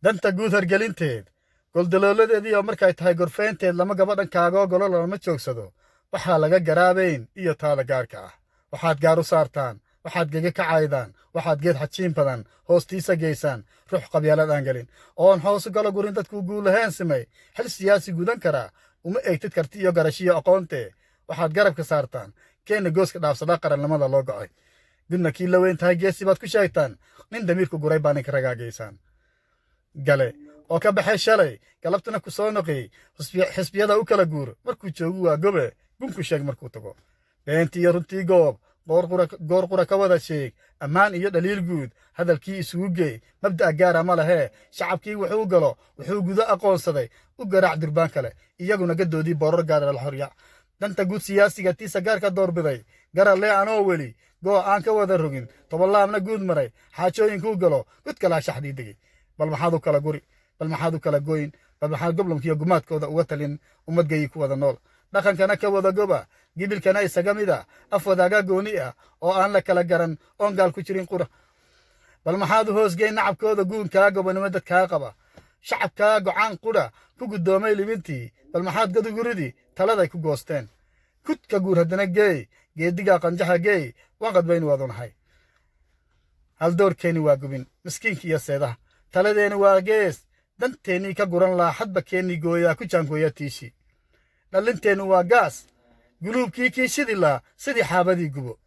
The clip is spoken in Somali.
Danta guud hargelinteed, goldalooladeedii oo markay tahay gorfaynteed, lama gabadhankaagoo golo lama joogsado. Waxaa laga garaabayn iyo taada gaarka ah waxaad gaar u saartaan, waxaad gege ka caydaan, waxaad geed xajiin badan hoostiisa geysaan ruux qabyaalad aan gelin oon hoos u galo gurin. Dadkuu guulahayn simay xil siyaasi gudan karaa uma eegtid karti iyo garashiyo aqoontee. Waxaad garabka saartaan keenna gooska dhaafsadaa qarannimada loo go'ay. Gudna kii la weyn tahay geesi baad ku sheegtaan, nin damiirku guray baa ninka ragaa geysaan. Gale oo ka baxay shalay galabtana ku soo noqiyey, xisbiyada u kala guur markuu joogu waa gobe, gunku sheeg markuu tago. Beentii iyo runtii goob goor qura ka wada sheeg, ammaan iyo dhaliil guud hadalkii isugu geey. Mabda'a gaara ma lahee, shacabkii wuxuu galo wuxuu gudo aqoonsaday u garaac durbaan kale, iyaguna gadoodii boorar gaara la horyac. Danta guud siyaasiga tiisa gaarka doorbiday garalee anoo weli goo aan ka wada rogin, tobolaabna guud maray xaajooyinkuu galo god kalaa shaxdii degey. Bal maxaad u kala guri? Bal maxaad u kala goyn? Bal maxaad goblamkiiyo gumaadkooda uga talin ummadgayi ku wada nool, dhaqankana ka wada goba, gibilkana isaga mid a, af wadaaga gooni ah oo aan la kala garan, oon gaal ku jirin qura? Bal maxaad u hoosgeyn nacabkooda guunkaa gobonimo dadkaa qaba, shacabkaa gocaan qudha ku guddoomay libintii? Bal maxaad goduguridi taladay ku goosteen? Kudka guur haddana geey geedigaa qanjaxa geey, waan qadbaynu wadunahay. Haldoorkeenni waa gubin miskiinka iyo seedaha, taladeeni waa gees, danteennii ka guran lahaa xadba keennii gooyaa ku jaangooya tiishii. Dhallinteennu waa gaas guluubkii kii shidi laa sidii xaabadii gubo.